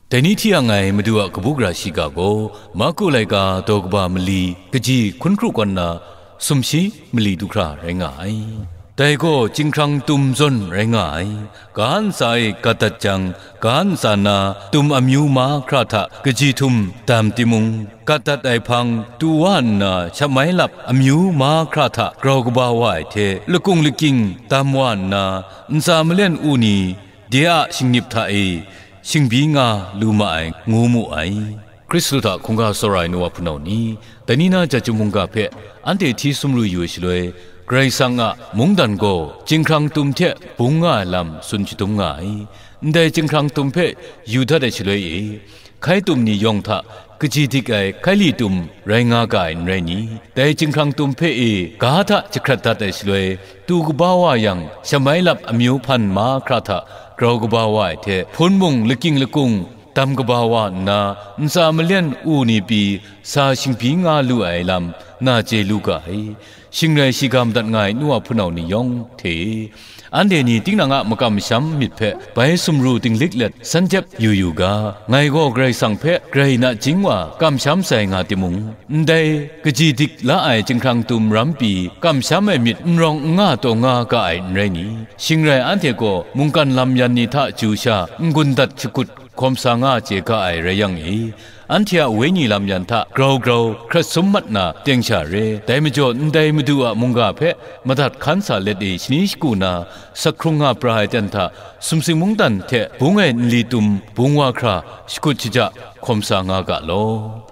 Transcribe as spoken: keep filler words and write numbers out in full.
Dai ni hti yang ai Madu a kabu gara shiga gaw, Marku laika daw kaba mali kaji hkun hkru kawn na sumshi mali du hkra rai nga ai. Dai gaw chyinghkrang tum zawn rai nga ai. Ga ntsa e gat dat jang, ga ntsa na tum amyu mahkra hta kaji htum dam timung, gat dat ai hpang tu wa nna shat mai lap amyu mahkra hta grau kaba wa ai hte, lakung lakying dam wa nna, ntsa malen u ni de a shingnip hta e shingbyi nga lu ma ai, ngu mu ai. Hkristu hta hkungga tsawra ai nu wa hpunau ni, dai ni na jat chyum mungga hpe anhte hti sumru yu ai shaloi, Karai Kasang a mungdan gaw chyinghkrang tum hte bung nga ai lam tsun shadum nga ai. Ndai chyinghkrang tum hpe yu dat ai shaloi e, hkai tum ni yawng hta kaji dik ai hkaili tum rai nga ga ai n rai ni? Dai chyinghkrang tum hpe e ga hta jahkrat dat ai shaloi, tu kaba wa yang, shat mai lap amyu hpan mahkra hta grau kaba wa ai hte, hpun mung lakying lakung dam kaba wa nna, ntsa malen u ni pyi sa shingbyi nga lu ai lam na chye lu ga ai. Shing rai shiga madat nga ai nu wa hpunau ni yawng hte, anhte ni tinang a makam masham myit hpe bai sumru dinglik let san jep yu yu ga, ngai gaw Karai Kasang hpe grai nachying wa kamsham sai nga timung, ndai kaji dik la ai chyinghkrang tum ram pyi kamsham ai myit n rawng n nga taw nga ga ai n rai ni? Shing rai anhte gaw mungkan lam yan ni hta chyu sha n-gun dat shakut hkawm sa nga chye ga ai rai yang e, anhte a wenyi lam yan hta grau grau hkrat sum mat na teng sha re. Dai majaw ndai Madu a mungga hpe madat hkan sa let e shani shagu na, sak hkrung nga pra ai ten hta sumsing mungdan hte bung ai nli tum bung wa hkra shakut shaja hkawm sa nga ga law.